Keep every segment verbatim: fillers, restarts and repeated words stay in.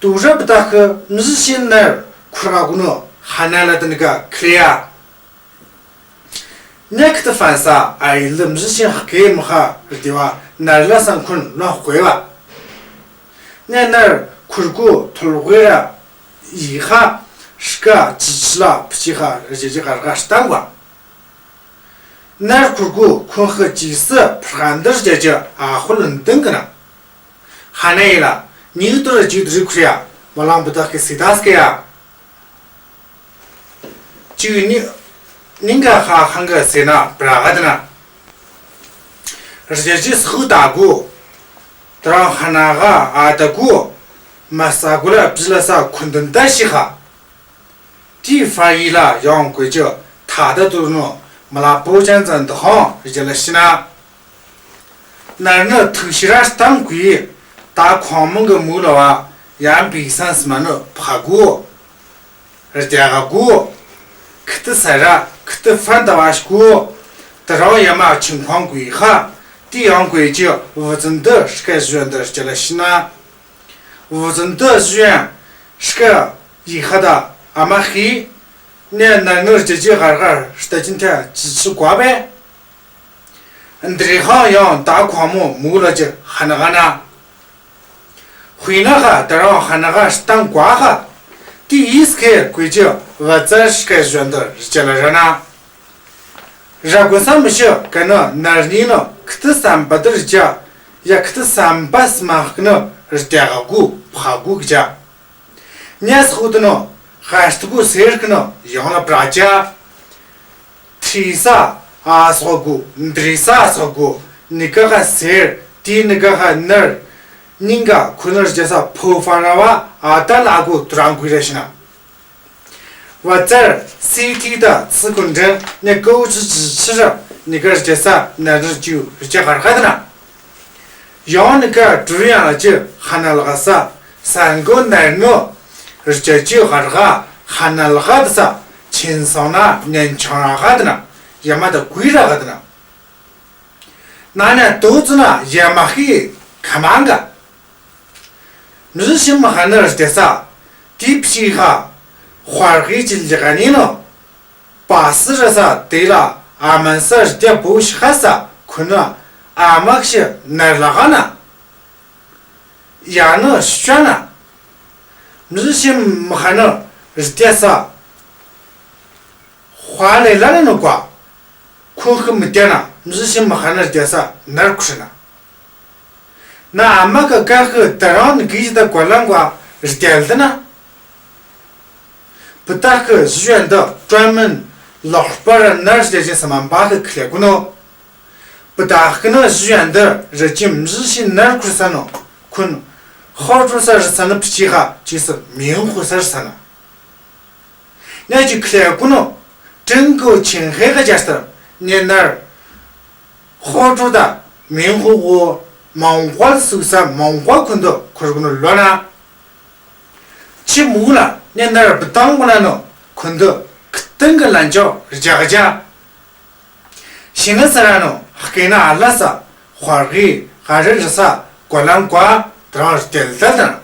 ཏུ་ར་བཏགས་ཤིང་མི་ཤིན་ནར་ཁུར་ག་གུ་ནོ་ཧ་ན་ལ་དི་ནི་ག་ཁི་ལེ་ཡ། ནེ་ཁི་ཏི་ཕན་ས་ཨ་ཡི་ལི་མི་ཤིན་ཧ་ཀེ་མི་ཧ་རི་ཏེ་བ་ནར་ལ་སང་ཁུན་ལོ་ཧ་ཀོ་ཡི་བ། ནེ་ནར་ཁུར་གུ་ཐོལ་གོ་ར་ཡི་ཧ་ཤི་ཀ་ཅི་ཅི་ལ་ཕི་ཅི་ཧ་རི་ཅི་ཅི་གར་ག་ཤི་ཏང་བ། ནར་ཁུར་གུ་ཁུན་ཧི་ཅི་སི་ཕི་ཧ་འདི་རི་ཅི་ཅི་ཨ་ཧུ་ལི་ནི་ཏིང་གི་ན། ཧ་ན་ཡི་ལ་ཉིག་ཏུ་རི་ཅིག་ཏུ་རི་ཁུ་རི་ཡ་མ་ལང་བུ་ཏག་གི་སི་ཏ་སི་ཀེ་ཡ། ཅིག་ནི་ནིང་ག་ཧ་ཧང་ག་སེ་ན་བྲ་ག་དི་ན། རི་ཅི་ཅི་སི་ཧུ་ཏ་གུ། ཏ་རང་ཧ་ན་ག་ཨ་ཏ་གུ། མ་ས་གུ་ལ་བི་ལ་ས་ཁུན་དུན་ཏ་ཤི་ཧ། ཏི་ཧྥ་ཡི་ལ་ཡང་གོས་ཅི་ཐ་ད་ཏུ་ནོ་མ་ལ་པོ་ཅན་ཙན་དུ་ཧོང་རི་ཅི་ལ་ཤི་ན། ནར་ནི་ཐུག་ཤི་ར་སྟང་གུའི་ད་ཁོང་མོ་གི་མུ་ལ་བ་ཡང་བི་སན་སི་མ་ནི་ཕ་གུ། རི་ཏེ་ག་གུ། ཁི་ཏི་ས་ར་ཁི་ཏི་ཧྥན་ད་བ་ཤི་གུ། ཏ་རང་ཡ་མ་ཆིང་ཁོང་གུའི་ཧ། ཏི་ཡང་གོས་ཅི་བུ་ཙུན་ཏི་ཤི་ཀ་ཞུ་འདི་རི་ཅི་ལ་ཤི་ན། བུ་ཙུན་ཏི་ཞུ་ཡང་ཤི་ཀ་ཡི་ཧ་ད་ཨ་མ་ཧི། ནེ་ནར་ནུ་རི་ཅི་ཅི་གར་གར་ཤི་ཏ་ཅིན་ཐ་ཅི་ཤི་གོ་བེ། འདི་རི་ཧང་ཡང་ད་ཁོང་མོ་མུ་ལ་ཅི་ཧ་ན་ག་ན། ཧུའི་ན་ཧ་ད་རང་ཧ་ན་ག་སྟང་གོ་ཧ། ཏི་ཡིས་ཁེ་གོས་ཅི་བ་ཙར་ཤི་ཀ་ཞོན་དུ་རི་ཅི་ལ་ར་ན། ར་གོ་ས་མི་ཤི་ཀ་ནི་ནར་ནི་ནི་ཁི་ཏི་སམ་པ་དི་རི་ཅི། ཡ་ཁི་ཏི་སམ་པ་སི་མ་ཧི་ནི་རི་ཏེ་ག་གུ་ཕ་གུ་གི་ཅི། ཉ་སི་ཧུ་ཏི་ནོ་ཧ་སྟི་གུ་སེར་ཁི་ནོ་ཡོང་ལ་པྲ་ཅ། ཐི་ས་ཨ་སོ་གུ་འདི་རི་ས་ཨ་སོ་གུ་ནི་ཀ་ཧ་སེར་ཏི་ནི་ཀ་ཧ་ནར་ཉིང་ག་ཁུ་ནར་ཇ་ས་ཕོ་ཕ་ར་བ་ཨ་ཏ་ལ་གུ་ཏུ་རང་གུ་ར་ཤི་ན། བ་ཙར་སི་ཐི་ད་ཚི་ཀུན་དྲན་ནི་ཀོ་ཅི་ཅི་ཤི་ར་ནི་ཀ་ར་ཇ་ས་ནར་ནར་ཅུ་རི་ཅ་གར་ཧ་ཏི་ན། ཡང་ནི་ཀ་ཀྲུ་ཡང་ལ་ཅི་ཧ་ན་ལ་ག་ས་ས་འགོ་ནར་ནོ་རི་ཅ་ཅི་ཧ་ར་ག་ཧ་ན་ལ་ག་ད་ས་ཆིན་སོང་ན་ཉན་ཆང་ར་ག་ད་ན་ཡ་མ་ད་གུའི་ར་ག་ད་ན། ན་ན་དོ་ཙུ་ན་ཡ་མ་ཧི་ཁ་མང་ག་མི་ཤིན་མ་ཧ་ནི་རི་ཏེ་ས་ཏི་ཕི་ཧ་ཧ་ར་གི་ཅི་ལི་ག་ནི་ནོ། པ་སི་ར་ས་ཏེ་ལ་ཨ་མན་ས་རི་ཏེ་བོ་ཤི་ཧ་ས་ཁུ་ནི་ཨ་མ་ཤི་ནར་ལ་ག་ན། ཡ་ནི་ཤ་ན། མི་ཤིན་མ་ཧ་ནི་རི་ཏེ་ས་ཧ་ལེ་ལ་ནི་ནོ་ཀ་ཁུ་ཁི་མི་ཏེ་ན་མི་ཤིན་མ་ཧ་ནི་རི་ཏེ་ས་ནར་ཁུ་ཤི་ན། ན་ཨ་མ་ཀ་ཀ་ཧི་ཏ་རང་ནི་གི་ཞི་ཏ་གོ་ལང་ག་རི་ཏེ་ལ་ཏེ་ན། བུ་ཏ་ཧི་ཞུ་ཡན་ཏ་ཀྲོན་མན་ལོག་པ་ར་ནར་ཞེ་ཞེ་ས་མ་བ་ཧི་ཁི་ལེ་གུ་ནོ། བུ་ཏ་ཧི་ནི་ཞུ་ཡན་ཏ་རི་ཅི་མི་ཤིན་ནར་ཁུ་ས་ནོ་ཁུན་ཧོ་ཀྲུ་ས་རི་ས་ནི་ཕི་ཅི་ཧ་ཅི་ས་མིང་ཧུ་ས་རི་ས་ན། ནེ་ཅི་ཁི་ལེ་གུ་ནོ་ཀྲིན་གོ་ཆིང་ཧེ་ག་ཇ་སྟ་ནེ་ནར་ཧོ་ཀྲུ་ད་མིང་ཧུ་གོ་མང་གོ་སུ་ས་མང་གོ་ཁུན་དོ་ཁུར་གུ་ནོ་ལོ་ན། ཅི་མུ་ལ་ནེ་ནར་བུ་ཏང་གོ་ན་ནོ་ཁུན་དོ་ཁི་ཏང་གི་ལན་ཅོ་རི་ཇ་ག་ཇ། ཤི་ན་ས་ར་ནོ་ཧ་ཀེ་ན་ཨ་ལ་ས་ཧ་ར་གི་ཧ་རི་རི་ས་གོ་ལང་ག་ཏ་རང་རི་ཏེ་ལ་ཏ་ན།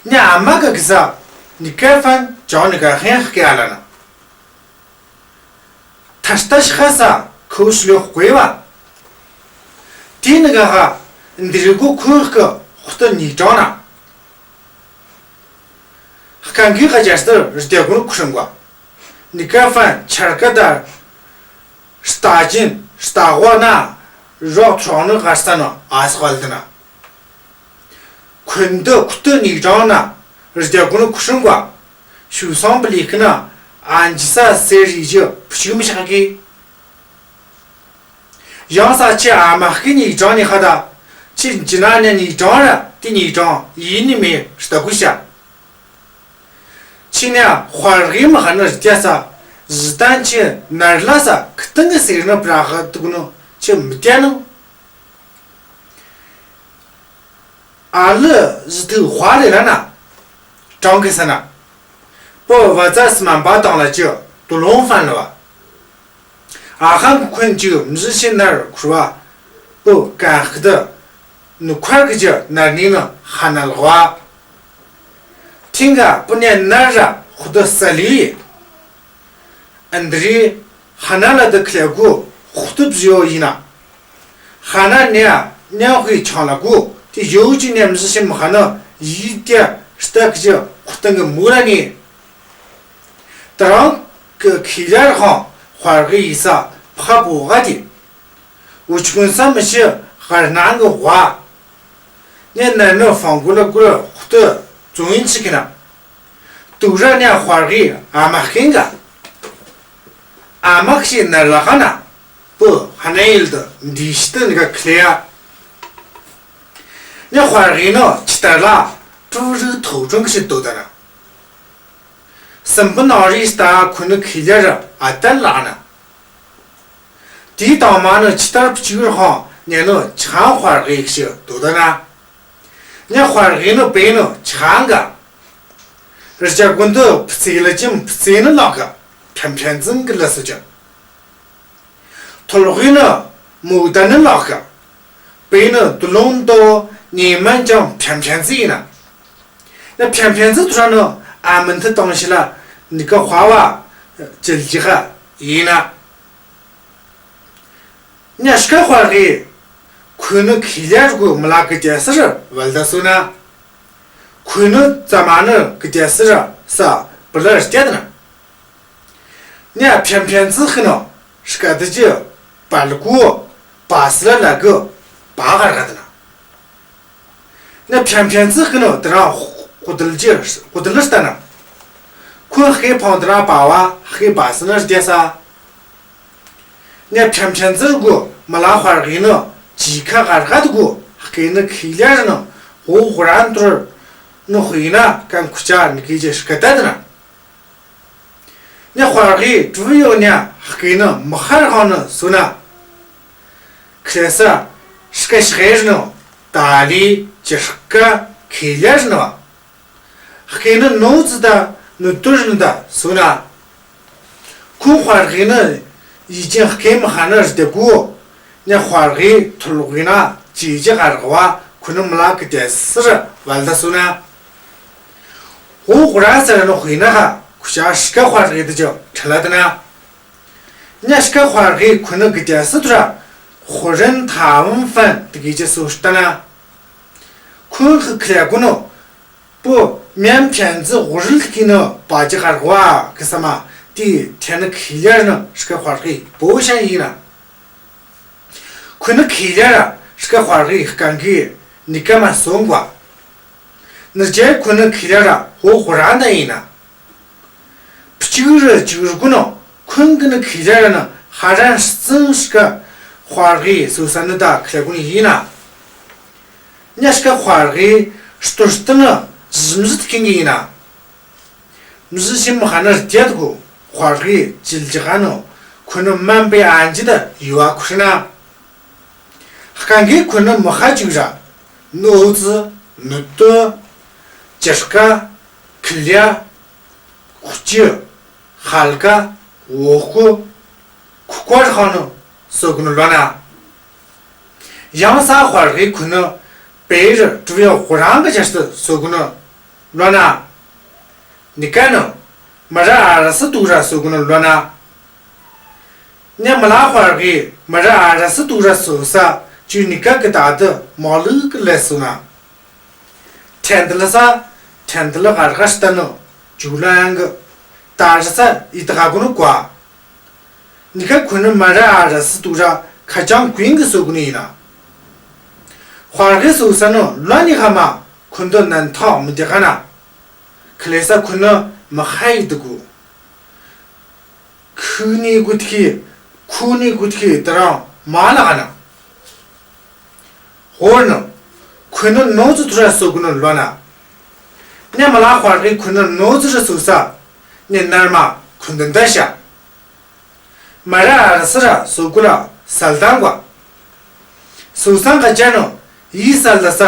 ནི་ཨ་མ་ག་གི་ས་ནི་ཀ་ཧྥན་ཅོ་ནི་ག་ཧེ་ཧ་ཀེ་ཨ་ལ་ན། ཐ་ཤ་ཐ་ཤ་ཧ་ས་ཁོ་ཤི་ལོ་ཧ་ཀོ་ཡི་བ། ཏི་ནི་ག་ཧ་འདི་རི་གུ་ཁུ་ཧ་ཀ་ཧུ་ཏ་ནི་ཏྲོ་ན། ཧ་ཀ་གི་ཧ་ཇ་སྟ་རི་ཏེ་གུ་ནི་ཁུ་ཤིན་གོ། ནི་ཀ་ཧྥན་ཆར་ཀ་ད་སྟ་ཅིན་སྟ་གོ་ན་རོག་ཏྲོ་ནི་ག་སྟ་ནོ་ཨ་སི་ཧ་ལ་ཏེ་ན། ཁུན་དོ་ཁུ་ཏོ་ནི་ཏྲོ་ན་རི་ཏེ་གུ་ནི་ཁུ་ཤིན་གོ། ཤུ་སོང་པ་ལི་ཁི་ན་ཨན་ཇི་ས་སེ་རི་ཇི་ཕུ་ཤུ་མི་ཤ་ཀི། ཡང་ས་ཅི་ཨ་མ་ཧི་ནི་ཏྲོ་ནི་ཧ་ད་ཅི་ཅི་ན་ནི་ནི་ཏྲོ་ར་ཏི་ནི་ཏྲོ་ཡིན་ནི་མེ་སྟ་གུ་ཤ། ཅི་ནི་ཧ་རི་མ་ཧ་ནི་རི་ཏེ་ས་ཟི་ཏན་ཅི་ནར་ལ་ས་ཁི་ཏང་གི་སེ་རི་ནི་པྲ་ཧ་ཏུ་གུ་ནོ་ཅི་མི་ཏེ་ནོ། ཨ་ལི་ཟི་ཏུ་ཧ་ལེ་ལ་ན་ཀྲང་གི་ས་ན། པོ་བ་ཙ་སི་མ་བ་ཏང་ལ་ཅི་ཏུ་ལོང་ཧྥན་ལ་བ། ཨ་ཧང་ཁུན་ཅི་མི་ཤིན་ནར་ཁུར་བ། པོ་ཀ་ཧི་ཏ་ནུ་ཁར་གི་ཅི་ནར་ནི་ནི་ཧ་ན་ལ་བ། ཁྱེད་ཀ་པུ་ནེ་ནར་ར་ཧུ་ཏུ་སལ་ལི། ཨ་འདི་རི་ཧ་ན་ལ་དུ་ཁི་ལེ་གུ་ཧུ་ཏུ་བཞི་ཡོ་ཡིན་ན། ཧ་ན་ནེ་ཉང་ཧུའི་ཆང་ལ་གུ་ཏི་ཡོ་ཅི་ནེ་མི་ཟི་ཤི་མི་ཧ་ན་ཡི་ཏི་སྟག་ཅི་ཧུ་ཏུ་གི་མུ་ར་ནི། ད་རང་གི་ཁི་ལེ་ར་ཧང་ཧོར་གི་ཡི་ས་ཕ་བོ་ག་ཏི། འུ་ཅི་གུན་ས་མི་ཤི་ཧར་ནང་གི་ཝ། ནེ་ནར་ནོ་ཧྥང་གུ་ལ་གུ་ར་ཧུ་ཏུ་ཙུང་ཡིན་ཅི་ཁི་ན། ཏུ་ར་ནེ་ཧོར་གི་ཨ་མ་ཁེན་ག། ཨ་མ་ཁི་ནར་ལ་ཁ་ན་པུ་ཧ་ན་ཡིལ་དུ་འདི་ཤི་ཏུ་ནི་ག་ཁི་ལེ་ཡ། ནེ་ཧོར་གི་ནོ་ཅི་ཏར་ལ་ཀྲུ་རུ་ཐོ་ཀྲུང་ཁི་ཤི་ཏོ་ད་ན། སམ་བུ་ནོ་རི་སྟ་ཁུ་ནུ་ཁི་ལེ་ར་ཨ་ཏར་ལ་ན། ཏི་ཏང་མ་ནུ་ཅི་ཏར་པ་ཅིག་ར་ཧོ་ནེ་ནུ་ཆང་ཧོར་གི་ཤི་ཏོ་ད་ན། ནེ་ཧོར་གི་ནུ་པེ་ནུ་ཆང་ག། རི་ཅ་གུན་དུ་ཕི་ཚེ་ལ་ཅིམ་ཕི་ཚེ་ནུ་ལག་ག་ཕྲན་ཕྲན་ཙིང་གི་ལ་སུ་ཅི། ཐོལ་ཧུའི་ནུ་མུ་ད་ནུ་ལག་ག། པེ་ནུ་དུ་ལོང་དོ་ནི་མན་ཅང་ཕྲན་ཕྲན་ཙི་ཡིན་ན། ནི་ཕྲན་ཕྲན་ཙི་ཐུ་ར་ནུ་ཨ་མན་ཐུ་ཏང་ཤི་ལ་ནི་ཀ་ཧོ་བ་ཅིལ་ཅི་ཧ་ཡིན་ན། ཉ་ཤི་ཀ་ཧོར་གི་ཁུ་ནུ་ཁི་ལེ་ར་གུ་མི་ལ་གི་ཏེ་སི་ར་བལ་ད་སུ་ན། ཁུ་ནུ་ཙ་མ་ནུ་གི་ཏེ་སི་ར་ས་པུ་ལ་ར་ཏེ་ད་ན། ཉ་ཕྲན་ཕྲན་ཙི་ཧི་ནོ་ཤི་ཀ་ཏི་ཅི་པ་ལ་གུ་པ་སི་ལ་ལ་གུ་པ་ག་ར་ག་ད་ན། ཉ་ཕྲན་ཕྲན་ཙི་ཧི་ནོ་ཏི་ར་ཧུ་ཏི་ལ་ཅི་ཧུ་ཏི་ལ་སྟ་ན། ཁུ་ཧི་ཕང་ཏི་ར་པ་བ་ཧི་པ་སི་ན་ར་ཏེ་ས། ཉ་ཕྲན་ཕྲན་ཙི་ར་གུ་མི་ལ་ཧོར་གི་ནུ་ཅི་ཁ་ག་ར་ག་ཏི་གུ་ཧི་ནུ་ཁི་ལེ་ར་ནུ་ཧོ་ཧུ་རན་ཏུ་ར་ནུ་ཧུ་ཡིན་ན་ཀན་ཁུ་ཆ་ནི་ཀི་ཅི་ཤི་ཀ་ཏ་ཏི་ན། ཉ་ཧོར་གི་ཀྲུ་ཡོ་ཉ་ཧི་ནུ་མི་ཧར་ཧོ་ནུ་སུ་ན། ཁི་ལེ་ས་ཤི་ཀ་ཤི་ཧེ་ར་ནུ་ཏ་ལི་ཅི་ཧི་ཀ་ཁི་ལེ་ར་ནུ་བ། ཧི་ནུ་ནོ་ཙི་ད་ནུ་ཏུ་ར་ནུ་ད་སུ་ན། ཁུ་ཧོར་གི་ནུ་ཡི་ཅིང་ཧི་མི་ཧ་ནུ་རི་ཏེ་གུ། ཉ་ཧོར་གི་ཐུར་ལོག་གི་ན་ཅི་ཅི་ཧར་ག་བ་ཁུ་ནུ་མི་ལ་གི་ཏེ་སི་ར་བལ་ད་སུ་ན། ཧོ་ཧུ་ར་ས་ར་ནུ་ཧུ་ན་ཧ་ཁུ་ཤ་ཤི་ཀ་ཧོར་གི་ཏི་ཅི་ཁྲ་ལ་ཏི་ན། ཉ་ཤི་ཀ་ཧོར་གི་ཁུ་ནུ་གི་ཏེ་སི་ཐུ་ར་ཧུ་རན་ཐ་ཝུན་ཧྥན་ཏི་གི་ཅི་སུ་ཤི་ཏ་ན། ཁུ་ཧི་ཁི་ལེ་གུ་ནུ། པོ་མེན་ཕྲན་ཙི་ཧུ་རིལ་ཁི་ནུ་པ་ཅི་ཧར་ག་བ་གི་ས་མ་ཏི་ཐེ་ནུ་ཁི་ལེ་ར་ནུ་ཤི་ཀ་ཧོར་གི་པོ་ཤན་ཡིན་ན། ཁུ་ནུ་ཁི་ལེ་ར་ཤི་ཀ་ཧོར་གི་ཀན་གི་ནི་ཀ་མ་སོང་ག་བ། ནི་ཅི་ཁུ་ནུ་ཁི་ལེ་ར་ཧོ་ཧུ་ར་ད་ཡིན་ན། པ་ཅིག་ར་ཅིག་ར་གུ་ནུ་ཁུན་གི་ནུ་ཁི་ལེ་ར་ནུ་ཧ་རན་སི་ཙིང་ཤི་ཀ་ཧོར་གི་སུ་ས་ནུ་ད་ཁི་ལེ་གུ་ནུ་ཡིན་ན། ཉ་ཤི་ཀ་ཧོར་གི་སྟུར་སྟུ་ནུ་ཇི་མི་ཟི་ཏི་ཁིན་གི་ཡིན་ན། མི་ཟི་ཤི་མི་ཧ་ནུ་རི་ཏེ་ཏི་གུ་ཧོར་གི་ཅིལ་ཅི་ཧ་ནུ་ཁུ་ནུ་མན་པེ་ཨན་ཅི་ད་ཡུ་བ་ཁུ་ཤི་ན། ཧ་ཀན་གི་ཁུ་ནུ་མི་ཧ་ཅིག་ར་ནོ་ཙི་ནུ་ཏུ་ཅི་ཧི་ཀ་ཁི་ལེ་ཧུ་ཅི་ཧལ་ཀ་ཝོ་ཀུ་ཁུ་ཀོ་ར་ཧ་ནུ་སོ་གུ་ནུ་ལོ་ན། ཡང་ས་ཧོར་གི་ཁུ་ནུ་པེ་རུ་ཀྲུ་ཡོ་ཧུ་རང་གི་ཅར་སི་སོ་གུ་ནུ་ལོ་ན། ནི་ཀ་ནུ་མ་ར་ཨ་ར་སི་ཏུ་ར་སོ་གུ་ནུ་ལོ་ན། ཉ་མི་ལ་ཧོར་གི་མ་ར་ཨ་ར་སི་ཏུ་ར་སོ་ས་ཅུ་ནི་ཀ་གི་ད་དུ་མོ་ལུ་གི་ལེ་སུ་ན། ཐན་ཏི་ལ་ས་ཐན་ཏི་ལ་གར་ག་སྟ་ནུ་ཇུ་ལ་ཡང་གི་ད་ར་ས་ཡི་ད་ག་གུ་ནུ་ཀ་བ། ནི་ཀ་ཁུ་ནུ་མ་ར་ཨ་ར་སི་ཏུ་ར་ཁ་ཅང་ཀུན་གི་སོ་གུ་ནུ་ཡིན་ན། ཧོར་གི་སོ་ས་ནུ་ལོ་ནི་ཧ་མ་ཁུ་ནུ་ནན་ཐོག་མི་ཏེ་ག་ན། ཁི་ལེ་ས་ཁུ་ནུ་མི་ཧ་ཡི་ཏི་གུ། ཁུ་ནི་གུ་ཏི་ཁི་ཁུ་ནི་གུ་ཏི་ཁི་ཏི་རང་མ་ལ་ག་ན། ཧོར་ནུ་ཁུ་ནུ་ནོ་ཙི་ཐུ་ར་སོ་གུ་ནུ་ལོ་ན། ཉ་མི་ལ་ཧོར་གི་ཁུ་ནུ་ནོ་ཙི་ར་སོ་ས་ནི་ནར་མ་ཁུ་ནུ་ད་ཤ། མ་ར་ཨ་ར་སི་ར་སོ་གུ་ལ་སལ་དང་ག་བ། སོ་སང་ག་ཅ་ནུ་ཡི་སལ་ད་ས་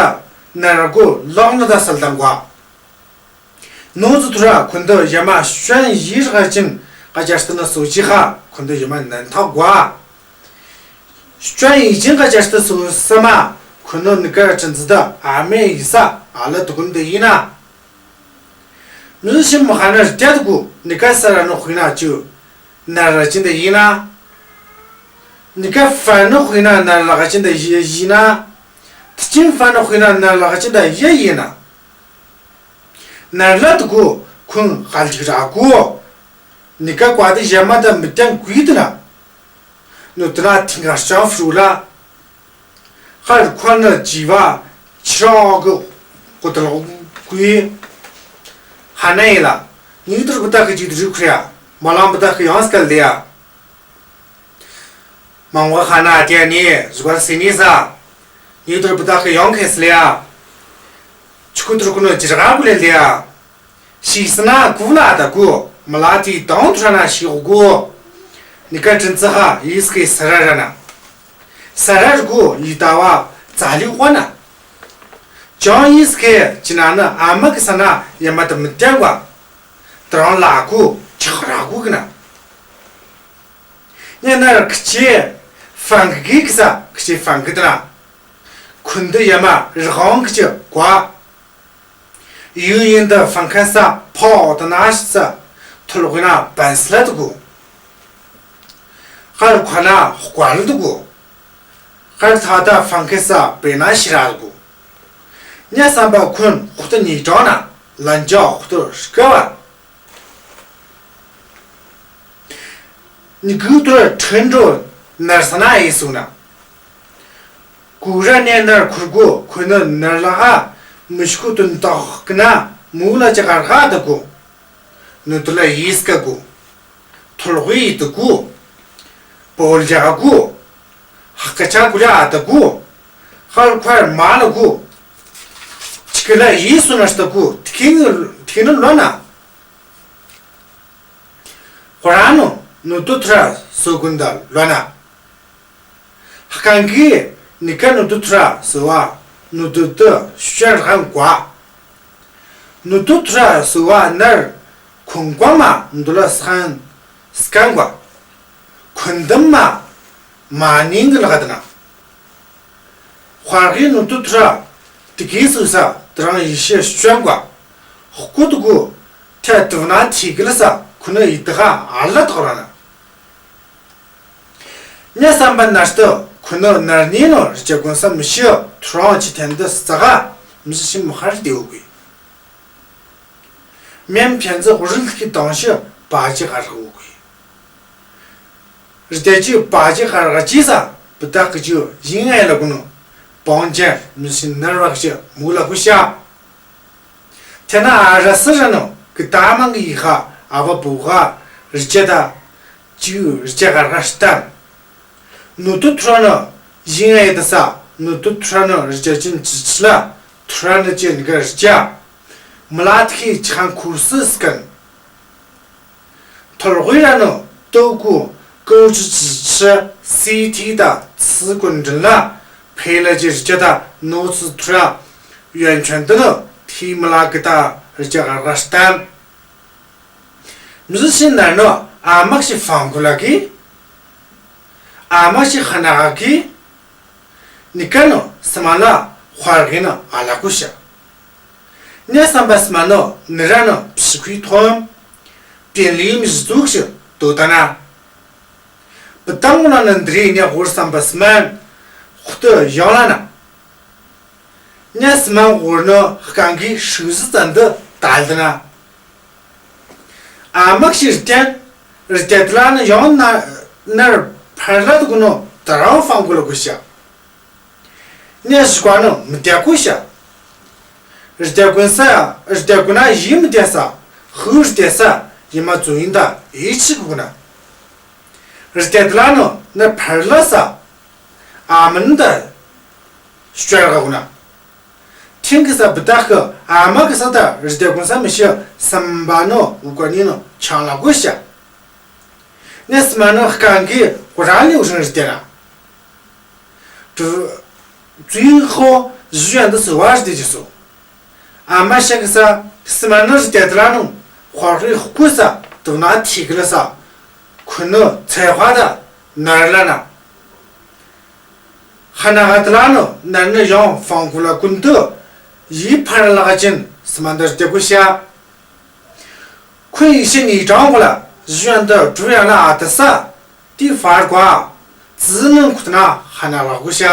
ནར་གུ་ལོག་ནུ་ད་སལ་དང་ག་བ། ནོ་ཙི་ཐུ་ར་ཁུ་ནུ་ཡ་མ་ཤོན་ཡི་ར་ག་ཅིན་ག་ཅར་སི་ནུ་སོ་ཅི་ཧ་ཁུ་ནུ་ཡ་མ་ནན་ཐོག་ག་བ། ཤོན་ཡི་ཅིན་ག་ཅར་སི་སོ་ས་མ་ཁུ་ནུ་ནི་ཀ་ཅན་ཙི་ད་ཨ་མེ་ཡི་ས་ཨ་ལ་ཏུ་གུན་ཏེ་ཡིན་ན། ནུ་ཤིམ་མ་ཧ་ན་རྒྱ་དུ་གུ་ནི་ཀ་ས་ར་ནོ་ཧུ་ན་ཅུ་ན་ར་ཅིན་ད་ཡིན་ན། ནི་ཀ་ཧྥ་ནོ་ཧུ་ན་ན་ར་ལ་ཀ་ཅིན་ད་ཡི་ཡིན་ན། ཐི་ཅིན་ཧྥ་ནོ་ཧུ་ན་ན་ར་ལ་ཀ་ཅིན་ད་ཡི་ཡིན་ན། ན་ར་ལ་དུ་གུ་ཁུན་ཧ་ལ་ཅིག་ར་གུ། ནི་ཀ་ཀ་དི་ཡ་མ་ད་མི་ཏན་གུ་ཡི་དུ་ན། ནུ་དུ་ན་ཐིང་ག་ཤང་ཧྥུ་རུ་ལ། ཧར་ཁོ་ནི་ཇི་བ་ཆི་རོག་གི་ཀོ་ཏ་ལོ་ཀུ་ཡི། ཧ་ན་ཡི་ལ། ཉི་དུར་བུ་ཏ་ཁི་ཇི་དུ་རི་ཁུ་ཡ། མ་ལང་བུ་ཏ་ཁི་ཡང་སྐལ་ལེ་ཡ། མང་བ་ཧ་ན་ཏེ་ནི་ཟུ་གར་སི་ནི་ས། ཉི་དུར་བུ་ཏ་ཁི་ཡང་ཁེ་སི་ལེ་ཡ། ཆུ་ཀུ་དུར་ཀུ་ནི་ཇི་ར་ག་ཀུ་ལེ་ལེ་ཡ། ཤི་སི་ན་ཀུ་ལ་ད་གུ། མ་ལ་ཏི་དང་དུ་ཧྲ་ན་ཤི་གུ། ནི་ཀ་ཏྲིན་ཙི་ཧ་ཡིས་ཀེ་ས་ར་ར་ན། ས་ར་ར་གུ་ཡི་ད་བ་ཙ་ལི་ཧོ་ན། ཅང་ཡིས་ཀེ་ཅི་ན་ནི་ཨ་མ་ཀེ་ས་ན་ཡ་མ་ད་མི་ཏན་བ། ཏ་རང་ལ་གུ་ཆག་ར་གུ་ཀི་ན། ཉེ་ན་ར་ཁི་ཅི་ཧྥང་གི་ཀི་ས་ཁི་ཅི་ཧྥང་གི་ཏ་ན། ཁུན་དི་ཡ་མ་རི་ཧང་ཁི་ཅི་གུ། ཡུ་ཡིན་དི་ཧྥང་ཁན་ས་ཕོ་ཏ་ན་ཤི་ས་ཐོལ་གུ་ན་བན་སི་ལ་དུ་གུ། ཧར་ཁོ་ན་ཧུ་ཀ་ལ་དུ་གུ། ཧར་ཐ་ད་ཧྥང་ཁན་ས་པེ་ན་ཤི་ར་དུ་གུ། ཉ་སམ་པ་ཁུན་ཧུ་ཏ་ཉི་ཏོ་ན་ལན་ཇ་ཧུ་ཏ་ཤི་ཀ་བ། ནི་གུ་ཏུ་ཁྲིན་ཏུ་ནར་ས་ན་ཡི་སུ་ན། གུ་ར་ནེ་ནར་ཁུར་གུ་ཁུ་ནུ་ནར་ལ་ཧ་མི་ཤུ་ཏུན་ཏོག་ཀི་ན་མུ་ལ་ཅི་གར་ཧ་ད་གུ། ནུ་ཏུ་ལ་ཡིས་ཀ་གུ། ཐོལ་ཧུ་ཡི་ཏུ་གུ། པོལ་ཇ་གུ། ཧ་ཀ་ཆ་གུ་ལ་ཨ་ད་གུ། ཧར་ཁར་མ་ལ་གུ། ཅི་ཀི་ལ་ཡིས་སུ་ནར་ས་ད་གུ། ཏི་ཀི་ནི་ཏི་ཀི་ནི་ལོ་ན། ཧོ་ར་ནུ་ནུ་ཏུ་ཐུ་ར་སུ་གུན་ད་ལོ་ན། ཧ་ཀང་གི་ནི་ཀ་ནུ་ཏུ་ཐུ་ར་སུ་བ་ནུ་ཏུ་ཏུ་ཤར་ཧང་གོ། ནུ་ཏུ་ཐུ་ར་སུ་བ་ནར་ཁུང་གོ་མ་ནུ་ཏུ་ལ་སང་སྐང་གོ། ཁུན་དམ་མ་མ་ནིང་གི་ལ་ག་ད་ན། ཧོར་གི་ནུ་ཏུ་ཐུ་ར་ཏི་གི་སུ་ས་ཏ་རང་ཡི་ཤེ་ཤོན་གོ། ཧུ་ཀུ་ཏུ་གུ་ཐེ་ཏུ་ན་ཐི་གི་ལ་ས་ཁུ་ནུ་ཡི་ཏ་ག་ཨ་ལ་ཏོ་ར་ན། ཉ་སམ་པ་ནར་ཏུ་ཁུ་ནུ་ནར་ནི་ནུ་རི་ཅ་གུན་ས་མི་ཤི་ཐུ་རང་ཅི་ཐེན་ཏུ་ས་ག་མི་ཤི་མི་ཧར་ཏེ་ཡོ་གི། མེན་ཕན་ཙི་ཧུ་རིལ་ཁི་དང་ཤི་པ་ཅི་གར་ཧུ་གི། རི་ཏ་ཅི་པ་ཅི་ཧར་ག་ཅི་ས་བུ་ཏ་ཀི་ཅི་ཡིན་ཨེ་ལ་གུ་ནུ་བང་ཅན་མི་སི་ནར་བ་ཀི་ཅི་མུ་ལ་གུ་ཤ། ཐེ་ན་ཨ་ར་སི་ར་ནུ་གི་ཏ་མང་གི་ཡི་ཧ་ཨ་བ་བུ་ཧ་རི་ཅ་ད་ཅི་རི་ཅ་ཧར་ག་ཤི་ཏན། ནུ་ཏུ་ཐུ་ར་ནུ་ཡིན་ཨེ་ད་ས་ནུ་ཏུ་ཐུ་ར་ནུ་རི་ཅ་ཅིན་ཅི་ཅི་ལ་ཐུ་ར་ནུ་ཅི་ནི་ག་རི་ཅ། མི་ལ་ཏི་ཁི་ཆང་ཁུ་སི་སི་ཀན། ཐོལ་ཧུ་ར་ནུ་ཏོ་གུ་ཀོ་ཅི་ཅི་ཅི་སི་ཐི་ད་ཚི་ཀུན་དྲིན་ལ་ཕེ་ལ་ཅི་རི་ཅ་ད་ནོ་ཚི་ཐུ་ར་ཡོན་ཆོན་ཏི་ནུ་ཐི་མི་ལ་གི་ད་རི་ཅ་ག་ག་སྟན། མི་ཟི་ཤི་ནར་ནུ་ཨ་མ་ཤི་ཧྥང་གུ་ལ་གི། ཨ་མ་ཤི་ཧ་ན་ག་གི། ནི་ཀ་ནུ་སི་མ་ལ་ཧོར་གི་ནུ་ཨ་ལ་གུ་ཤ། ཉ་སམ་པ་སི་མ་ནུ་ནི་ར་ནུ་ཕྱི་ཁུའི་ཐོམ། པིན་ལི་མི་ཟི་ཙུག་ཤི་དོ་ད་ན། བུ་ཏང་ལ་ནུ་འདི་རི་ཉ་ཧོར་སམ་པ་སི་མ་ཧུ་ཏུ་ཡང་ལ་ན། ཉ་སི་མ་ཧོར་ནུ་ཧ་ཀང་གི་ཧྲུ་ཟི་ཙན་དུ་ཏལ་དུ་ན། ཨ་མ་ཤི་རི་ཏན་རི་ཏན་ཏི་ལ་ནུ་ཡང་ན་ནར་ཕར་ལ་དུ་གུ་ནུ་ད་རང་ཧྥང་གུ་ལ་གུ་ཤ། ཉ་ཤི་ཀ་ནུ་མི་ཏ་གུ་ཤ། རི་ཏན་གུན་ས་རི་ཏན་གུན་ན་ཡི་མི་ཏ་ས་ཧུ་རི་ཏན་ས་ཡི་མ་ཙུ་ཡིན་ད་ཡི་ཆི་གུ་ན། རི་ཏན་ཏི་ལ་ནུ་ནར་ཕར་ལ་ས། ཨ་མ་ནི་ད་ཤར་ག་གུ་ན། ཐིང་གི་ས་བུ་ཏ་ཁི་ཨ་མ་གི་ས་ད་རི་ཏན་གུན་ས་མི་ཤི་སམ་པ་ནུ་ཝུ་ཀ་ནི་ནུ་ཆང་ལ་གུ་ཤ། ཉ་སི་མ་ནུ་ཧ་ཀང་གི་ཧོ་ར་ལི་ཝུ་ཧྲང་རི་ཏན་ན། ཙུ་ཙུའི་ཧོ་ཞུ་ཡན་དུ་སུ་བ་རི་ཏན་ཅི་སུ། ཨ་མ་ཤ་གི་ས་སི་མ་ནུ་རི་ཏན་ཏི་ལ་ནུ་ཧོར་རི་ཧུ་ཀུ་ས་དུ་ན་ཐི་གི་ལ་ས་ཁུ་ནུ་ཚེ་ཧ་ད་ནར་ལ་ན། ཧ་ན་ག་ཏི་ལ་ནུ་ནར་ནུ་ཡང་ཧྥང་གུ་ལ་གུན་དུ་ཡི་ཕར་ལ་ག་ཅིན་སི་མ་ནུ་རི་ཏན་གུ་ཤ། ཁོ་ཡིག་ཤི་ཉིས་གྲངས་གོ་ལ་ཞུ་ཡང་འདི་གྲུ་ཡང་ལ་ཨ་ཏི་ས་ཏི་ཧྥར་གོ་ཨ་ཙི་ནང་ཁུ་ཏི་ན་ཧ་ན་ལག་གོ་ཤ།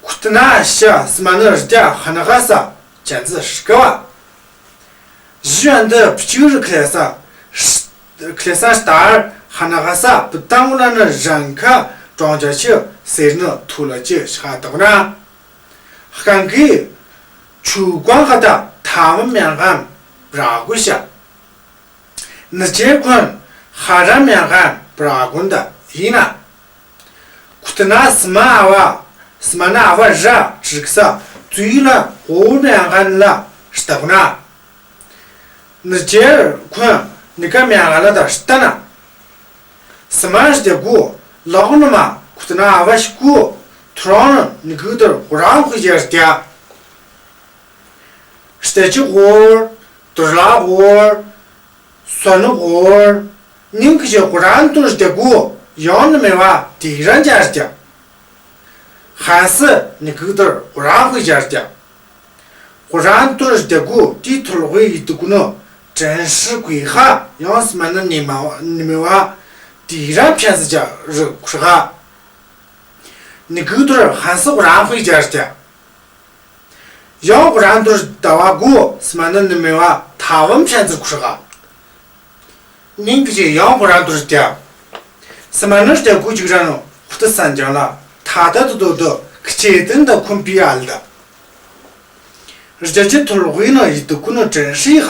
ཁུ་ཏི་ན་ཤ་སི་མ་ནི་རི་ཏྱ་ཧ་ན་ག་ས་ཅན་ཙི་ཧྲི་ཀ་བ། ཞུ་ཡང་འདི་ཕི་ཅི་རི་ཁ་ལེ་ས་ཁ་ལེ་ས་ལྟར་ཧ་ན་ག་ས་བུ་ཏང་ལ་ནི་རང་ཁ་གྲོང་ཅ་ཆི་སེར་ནི་ཐུ་ལ་ཅི་ཤ་དག་ན། ཧང་གི་ཆུ་ཀོང་ཁ་ད་ཐ་མི་མྱང་གམ་ར་གུ་ཤ། ནི་ཅེ་ཁོན་ཧ་ར་མྱང་གམ་ར་གུན་ད་ཡིན་ན། ཁུ་ཏི་ན་སི་མ་ཨ་བ་སི་མ་ན་ཨ་བ་ར་ཅིག་ས་ཙུའི་ལ་ཧོ་མྱང་གམ་ལ་ཤ་ད་གུ་ན། ནི་ཅེ་ཁོན་ནི་ཀ་མྱང་གམ་ལ་ད་ཤ་ད་ན། སི་མ་ཤ་ཏེ་གུ་ལོག་ནི་མ་ཁུ་ཏི་ན་ཨ་བ་ཤ་གུ་ཐུ་རོང་ནི་གུ་དུར་ཧོ་རང་ཧུ་ཡར་ཏྱ། ཤ་ཏེ་ཅི་ཧོར་དུར་ལ་ཧོར་སོ་ནི་ཧོར་ཉིང་གི་ཅི་ཧོ་རང་དུར་ཤ་ཏེ་གུ་ཡོང་ནི་མེ་བ་ཏི་རང་ཅར་ཏྱ། ཧན་སི་ནི་གུ་དུར་ཧོ་རང་ཧུ་ཡར་ཏྱ། ཧོ་རང་དུར་ཤ་ཏེ་གུ་ཏི་ཐུར་ཧུ་ཡི་ཏུ་གུ་ནོ་དྲན་ཤི་གུ་ཧ་ཡོང་སི་མ་ནི་ནི་མ་ནི་མེ་བ་ཏི་རང་ཕྱན་སི་ཅ་རི་ཁུ་ཧ། ནི་གུ་དུར་ཧན་སི་ཧོ་རང་ཧུ་ཡར་ཏྱ། ཡང་ཧོ་རང་དུར་ད་བ་གུ་སི་མ་ནི་ནི་མེ་བ་ཐ་བམ་ཕྱན་སི་ཁུ་ཧ། ཉིང་གི་ཅི་ཡང་ཧོ་རང་དུར་ཏྱ། སི་མ་ནི་ཏྱ་གུ་ཅིག་ར་ནོ་ཧུ་ཏི་སན་ཅང་ལ་ཐ་ད་དུ་དོ་དོ་ཁི་ཅེ་ཏིན་ད་ཁུམ་པི་ཨལ་ད། རི་ཅ་ཅི་ཐུར་ཧུ་ཡི་ནོ་ཡི་ཏུ་གུ་ནོ་དྲན་ཤི་ཧ་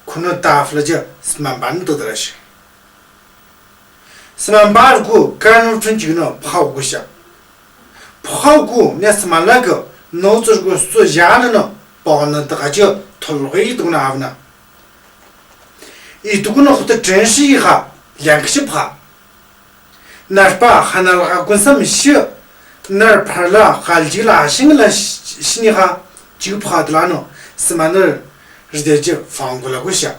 ཁུ་ནོ་ད་ཧྥ་ལ་ཅི་སི་མ་བན་དུ་དར་ཤི། སི་མ་བར་གུ་ཀ་ནུ་ཁྲུན་ཅིག་ནོ་ཕ་ཧོ་གུ་ཤ། ཕ་ཧོ་གུ་ནེ་སི་མ་ལ་གུ་ནོ་ཙུར་གུ་སུ་ཡ་ནི་ནོ་པོ་ནི་ད་ག་ཅི་ཐོལ་གི་ཡི་དུག་ན་ཨ་བ་ན། ཡི་དུག་ནོ་ཧུ་ཏི་དྲན་ཤི་ཧ་ལེང་ཁི་ཤི་ཕ། ནར་པ་ཧ་ན་ལ་ག་གུན་སམ་ཤི། ནར་ཕར་ལ་ཧ་ལ་ཇི་ལ་ཤིང་ལ་ཤི་ནི་ཧ་ཅིག་ཕ་དི་ལ་ནོ་སི་མ་ནི་རི་དེ་ཅི་ཧྥང་གུ་ལ་གུ་ཤ།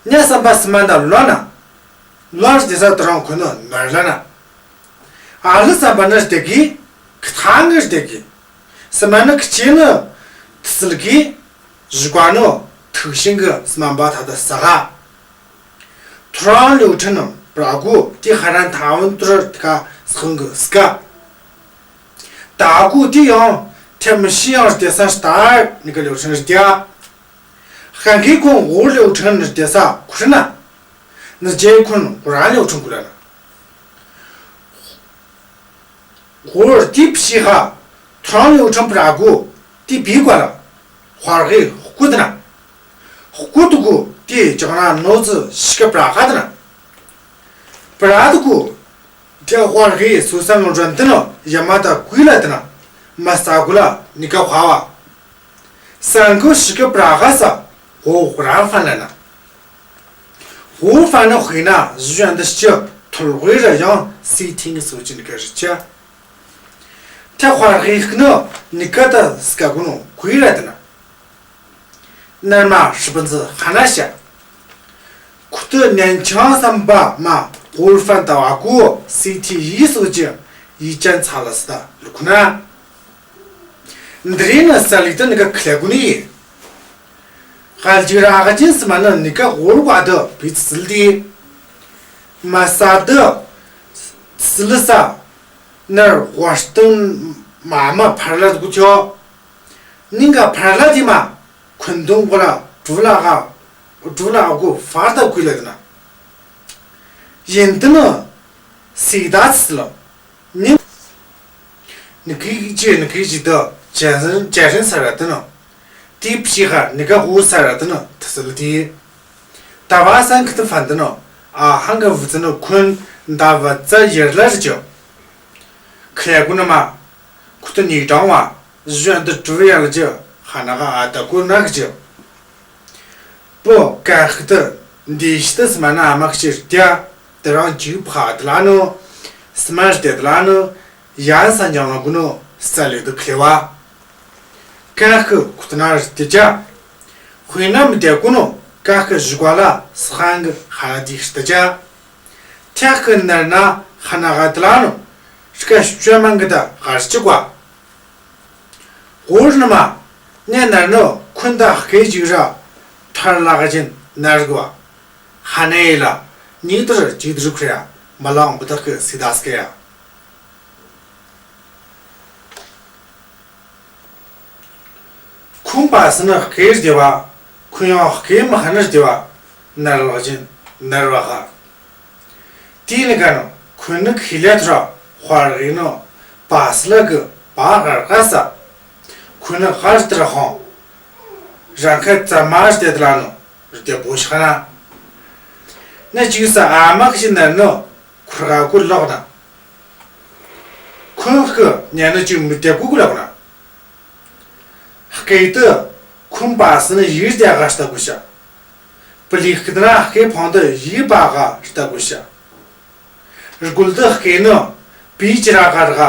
ཉ་སམ་པ་སི་མ་ད་ལོ་ན། ལོ་རི་དེ་ས་ཏི་རང་ཁོ་ནོ་ནར་ལ་ན། ཨ་ལི་སམ་པ་ནི་རི་དེ་གི་ཁི་ཐང་གི་རི་དེ་གི། སི་མ་ནི་ཁི་ཅི་ནི་ཐི་སི་ལ་གི་ཞི་ཀ་ནོ་ཐུག་ཤིང་གི་སི་མ་བ་ཐ་ད་ས་ག། ཐོ་རང་ལེའུ་ཁྲིན་ནི་པྲ་གུ་ཏི་ཧ་རན་ཐ་ཝན་ཏུར་ཏི་ཀ་སི་ཁང་གི་སི་ཀ། ད་གུ་ཏི་ཡང་ཐེ་མི་ཤི་ཡང་རི་དེ་ས་སྟར་ནི་ཀ་ལེའུ་ཁྲིན་རི་དེ། ཧན་གི་ཁོང་ཧོར་ལེའུ་ཁྲིན་རི་དེ་ས་ཁུ་རི་ན། ནི་ཇེ་ཁོང་ཧོ་རང་ལེའུ་ཁྲིན་གུ་ལ་ན། ཧོར་ཏི་ཕི་ཤི་ཧ་ཐོ་རང་ལེའུ་ཁྲིན་པྲ་གུ་ཏི་བི་གུ་ལ་ཧོར་གི་ཧུ་ཀུ་དི་ན། ཧུ་ཀུ་དི་གུ་ཏི་ཅང་ར་ནོ་ཙི་ཤི་ཀ་པྲ་ཧ་དི་ན། པྲ་དི་གུ་ཏི་ཧོར་གི་སུ་སན་ལོ་ཇོན་དི་ནོ་ཡ་མ་ད་གུ་ལ་དི་ན། མ་ས་གུ་ལ་ནི་ཀ་ཧ་བ། སང་གུ་ཤི་ཀ་པྲ་ཧ་ས་ཧོ་ཧོ་རང་ཧྥན་ལ་ན། ཧོ་ཧྥན་ན་ཧུའི་ན་ཞུ་ཡང་དི་ཤི་ཐོལ་ཧུའི་ར་ཡང་སི་ཐིང་སུ་ཅི་ནི་ཀ་རི་ཅ། ཏི་ཧོར་གི་ཧི་ནོ་ནི་ཀ་ད་སི་ཀ་གུ་ནོ་གུ་ར་དི་ན། ནར་མ་ཧྲི་པན་ཙི་ཧ་ན་ཤ། ཁུ་ཏི་ནན་ཆང་སམ་པ་མ་ཧོར་ཧྥན་ད་བ་གུ་སི་ཐི་ཡི་སུ་ཅི་ཡི་ཅན་ཚ་ལ་སི་ད་ལུ་ཁུ་ན། འདི་རིང་ནི་ས་ལི་ཏི་ནི་ཀ་ཁི་ལེ་གུ་ནི་ཡི། ཧ་ལ་ཇི་ར་ཧ་ཅིན་སི་མ་ནི་ནི་ཀ་ཧོར་བ་དི་བི་ཙི་ལི་ཏི། མ་ས་དི་ཙི་ལི་ས་ནར་ཝ་ཤིང་ཏོན་མ་མ་ཕར་ལ་གུ་ཅོ། ནིང་ག་ཕར་ལ་དི་མ་ཁུན་ཏུང་གུ་ལ་གྲུ་ལ་ག་གྲུ་ལ་གུ་ཧྥར་ད་གུ་ལ་དི་ན། ཡིན་དི་ནི་སི་ད་ཙི་ལོ། ནི་ནི་ཀི་ཅི་ནི་ཀི་ཅི་དོ་ཅན་ཅན་རིན་ས་ར་དི་ནོ། ཏི་ཕི་ཧ་ནི་ཀ་ཧུ་ས་ར་དི་ནོ་ཐི་སི་ལི་ཏི། ད་བ་སན་ཁི་ཏི་ཧྥན་དི་ནོ་ཨ་ཧང་ག་བུ་ཙི་ནོ་ཁུན་ད་བ་ཙ་ཡར་ལ་རི་ཅོ། ཁི་ཡ་གུ་ནི་མ་ཁུ་ཏི་ནི་ཀྲང་བ་ཞུ་ཡང་དི་ཀྲུ་ཡ་ལ་ཅི་ཧ་ན་ག་ཨ་ད་གུ་ན་གི་ཅི། པོ་ཀ་ཧི་ཏི་འདི་ཤི་ཏི་སི་མ་ན་ཨ་མ་ཁི་ཅི་རི་ཏི་ཡ་དི་རང་ཅི་ཕ་དི་ལ་ནོ་སི་མ་རི་ཏི་དི་ལ་ནོ་ཡ་ས་ཉང་ལ་གུ་ནོ་ས་ལི་དི་ཁི་ལེ་བ། ཀ་ཧི་ཁུ་ཏི་ན་རི་ཏི་ཅ། ཧུའི་ན་མི་ཏེ་གུ་ནོ་ཀ་ཧི་ཞུ་ག་ལ་སི་ཧང་གི་ཧ་ན་དི་ཤི་ཏི་ཅ། ཐ་ཁི་ནར་ན་ཧ་ན་ག་དི་ལ་ནོ་ཤི་ཀ་ཤུ་ཅ་མང་གི་ད་ཧ་རི་ཅི་གུ་བ། ཧོར་ནི་མ་ནེ་ནར་ནོ་ཁུན་ད་ཧ་ཀེ་ཇི་ར་ཐོ་ ཁར་ལག་ཅན་ནར་གོ་བ། ཧ་ནེ་ཡི་ལ་ཉིས་དུར་ཅིག་དུར་ཁུར་ཡ་མ་ལང་བུ་དག་གི་སི་དཱས་ཀེ་ཡ། ཁོང་པ་སི་ནི་སྐེ་རྡེ་བ། ཁོང་ཡང་སྐེ་མི་ཁ་ནི་རྡེ་བ། ནར་ལག་ཅན་ནར་བ་ཧ། དེ་ནི་ག་ནོ་ཁོང་ནི་ཁི་ལེ་ཐུར་ཧོར་གི་ནོ་པ་སི་ལ་གི་པ་གར་ག་ས། ཁོང་ནི་གར་ཏི་ར་ཧོང་རང་ཁ་ཙ་མ་རྡེ་ཏི་ལ་ནོ་རྡེ་བོ་ཤ་ན། ནི་ཅིག་ས་ཨ་མ་ཁི་ཤི་ནར་ནོ་ཁུར་ག་གུ་ལོག་ན། ཁོང་ཁི་ཉ་ནི་ཅིག་མི་རྡེ་གུ་གུ་ལོག་ན། སྐེ་ཏི་ཁོང་པ་སི་ནི་ཡིར་རྡེ་ག་ལྟ་གུ་ཤ། པི་ལི་ཁི་ཏི་ན་སྐེ་ཕོང་ཏི་ཡིར་པ་ག་ལྟ་གུ་ཤ། རྒུལ་ཏི་སྐེ་ནི་པི་ཅི་ར་ག་ར་ག་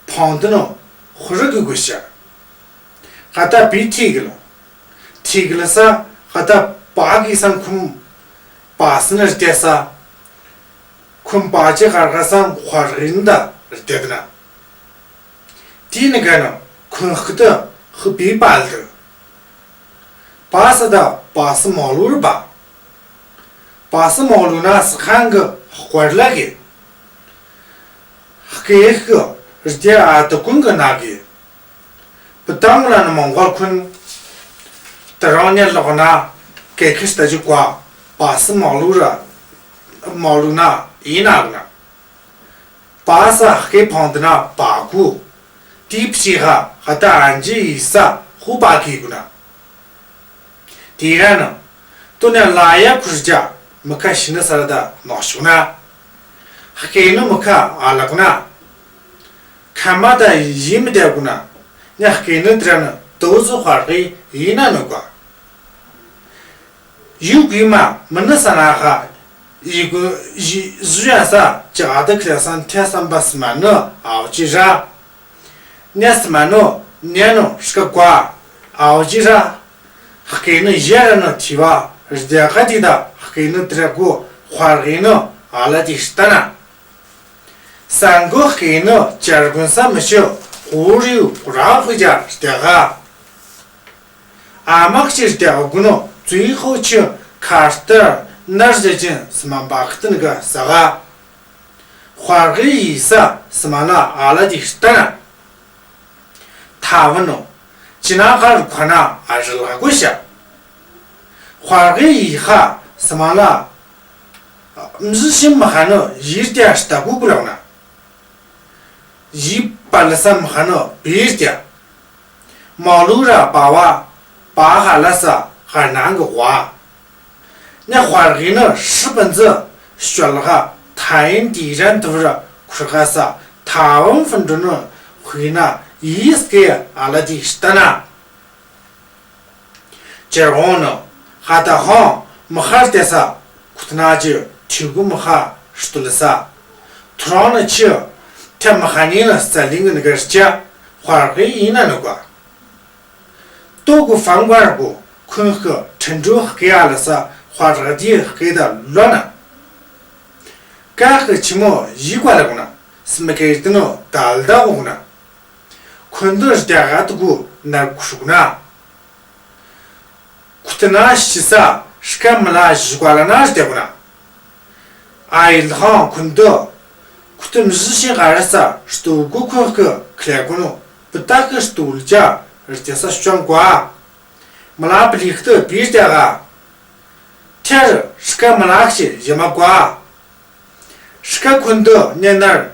ཕོང་ཏི་ནི་ཧུ་རུ་གུ་གུ་ཤ། ག་ཏ་པི་ཐི་གི་ལོ། ཐི་གི་ལ་ས་ག་ཏ་པ་གི་སང་ཁོང་པ་སི་ནི་རྡེ་ས། ཁོང་པ་ཅི་གར་ག་སང་ཧོར་གི་ནི་ད་རྡེ་ཏི་ན། དེ་ནི་ག་ནོ་ཁོང་ཁི་ཏི་ཧི་པི་པ་ལ་ཏི། པ་སི་ད་པ་སི་མོ་ལུ་ར་པ། པ་སི་མོ་ལུ་ན་སི་ཁང་གི་ཧོར་ལ་གི། སྐེ་ཧི་རྡེ་ཨ་ཏི་ཀུན་གི་ན་གི། པི་ཏང་ལ་ནི་མོང་གོ་ཁོང་ཏི་རང་ཉ་ལོག་ན་ཀེ་ཁི་སྟ་ཅི་ཀོ་པ་སི་མོ་ལུ་ར་མོ་ལུ་ན་ཡིན་ན་གུ་ན། པ་སི་སྐེ་ཕོང་ཏི་ན་པ་གུ། ཏི་ཕྱི་ཧ་ཧ་ཏ་ཨན་ཇི་ཡི་ས་ཧུ་པ་གི་གུ་ན། དེ་ར་ནི་ཏོ་ནི་ལ་ཡ་ཁུར་ཇ་མི་ཁ་ཤི་ནི་ས་ར་ད་ནོ་ཤུ་ན། སྐེ་ནི་མི་ཁ་ཨ་ལ་གུ་ན། ཁ་མ་ད་ཡི་མི་དེ་གུ་ན། ནི་སྐེ་ནི་ཏི་ར་ནི་ཏོ་ཟུ་ཧོར་གི་ཡིན་ན་ནོ་གོ། ཡུ་གུ་མ་མི་ནི་ས་ན་ཧ། ཡི་གུ་ཡི་ཟུ་ཡ་ས་ཅི་ཨ་ཏི་ཁི་ལ་སང་ཐེ་སམ་པ་སི་མ་ནི་ཨའོ་ཅི་ར། ནི་སི་མ་ནོ་ནི་ནོ་སྐ་ཀོ་ཨའོ་ཅི་ར། སྐེ་ནི་ཡ་ར་ནི་ཐི་བ་རྡེ་ག་ཏི་ད་སྐེ་ནི་ཏི་ར་གུ་ཧོར་གི་ནི་ཨ་ལ་ཏི་ཤི་ཏ་ན། སང་གོ་སྐེ་ནི་ཅར་གུན་ས་མི་ཤི་ཧུ་རིའུ་ར་ཧུ་ཇ་རྡེ་ག། ཨ་མ་ཁི་ཅི་རྡེ་ག་གུ་ནོ་ཙུའི་ཧོ་ཆུ་ཁ་ཏར་ནར་ཟེ་ཅན་སི་མ་བག་ཏི་ནི་ག་ས་ག། ཧོར་གི་ཡི་ས་སི་མ་ལ་ཨ་ལ་ཏི་ཤི་ཏ་ན། ཐ་བུ་ནོ་ཅི་ན་ག་རུ་ཁ་ན་ཨ་རི་ལ་གོ་ཤ། ཧོར་གི་ཡི་ཧ་སི་མ་ལ་མི་ཟི་ཤིམ་མི་ཧ་ནོ་ཡིར་ཏི་ཨ་ཤི་ཏ་གུ་གུ་ལོག་ན། ཡི་པ་ལ་ས་མི་ཧ་ནོ་པིར་ཏི་ཨ། མོ་ལུ་ར་པ་བ་པ་ཧ་ལ་ས་ཧ་ནང་གི་ཝ། ནི་ཧོར་གི་ནི་ཧྲི་པན་ཙི་ཤོལ་ག་ཐ་ཡིན་ཏི་རན་ཏི་བུ་ར་ཁུར་ག་ས་ཐ་བུན་ཧྥུན་ཏུ་ནི་ཧུའི་ན་ཡི་སྐེ་ཨ་ལ་ཏི་ཤི་ཏ་ན། ཅེར་ཧོང་ནི་ཧ་ཏ་ཧོང་མི་ཧར་ཏེ་ས་ཁུ་ཏི་ན་ཅི་ཐི་གུ་མི་ཧ་ཧྲི་ཏུ་ལི་ས། ཐུ་རོང་ནི་ཆི་ཐེ་མི་ཧ་ནི་ནི་ས་ལིང་གི་ནི་གར་ཅ་ཧོར་གི་ཡིན་ན་ནི་གོ། ཏོ་གུ་ཧྥང་གར་གུ་ཁུན་ཧི་ཁྲིན་ཏུ་ཧི་ཀེ་ཨ་ལ་ས་ཧོར་ར་ཏི་ཧི་ཀེ་ད་ལོ་ན། ཀ་ཧི་ཆི་མོ་ཡི་ཀ་ལ་གུ་ན་སི་མི་ཀེ་ཏི་ནོ་དལ་ད་གུ་ན། ཁུན་ཏུ་རྡེ་ག་ཏུ་གུ་ནར་ཁུ་ཤུ་གུ་ན། ཁུ་ཏི་ན་ཤི་ས་ཤི་ཀ་མི་ལ་ཞི་ཀ་ལ་ན་རྡེ་གུ་ན། ཨའི་ལྷང་ཁུན་ཏུ། ཁུ་ཏི་མི་ཟི་ཤིང་ག་ར་ས་སྟུ་གུ་ཁུ་ཁུ་ཁ་ལེ་གུ་ནུ་པི་ཏ་ཁུ་སྟུ་ལ་ཅ་རྡེ་ས་ཤོང་གོ་ཨ། མི་ལ་པི་ལི་ཁུ་ཏི་པི་རྡེ་ག། ཐེར་ཤི་ཀ་མི་ལ་ཤི་ཡ་མ་གོ་ཨ། ཤི་ཀ་ཁུན་ཏུ་ཉེ་ནར་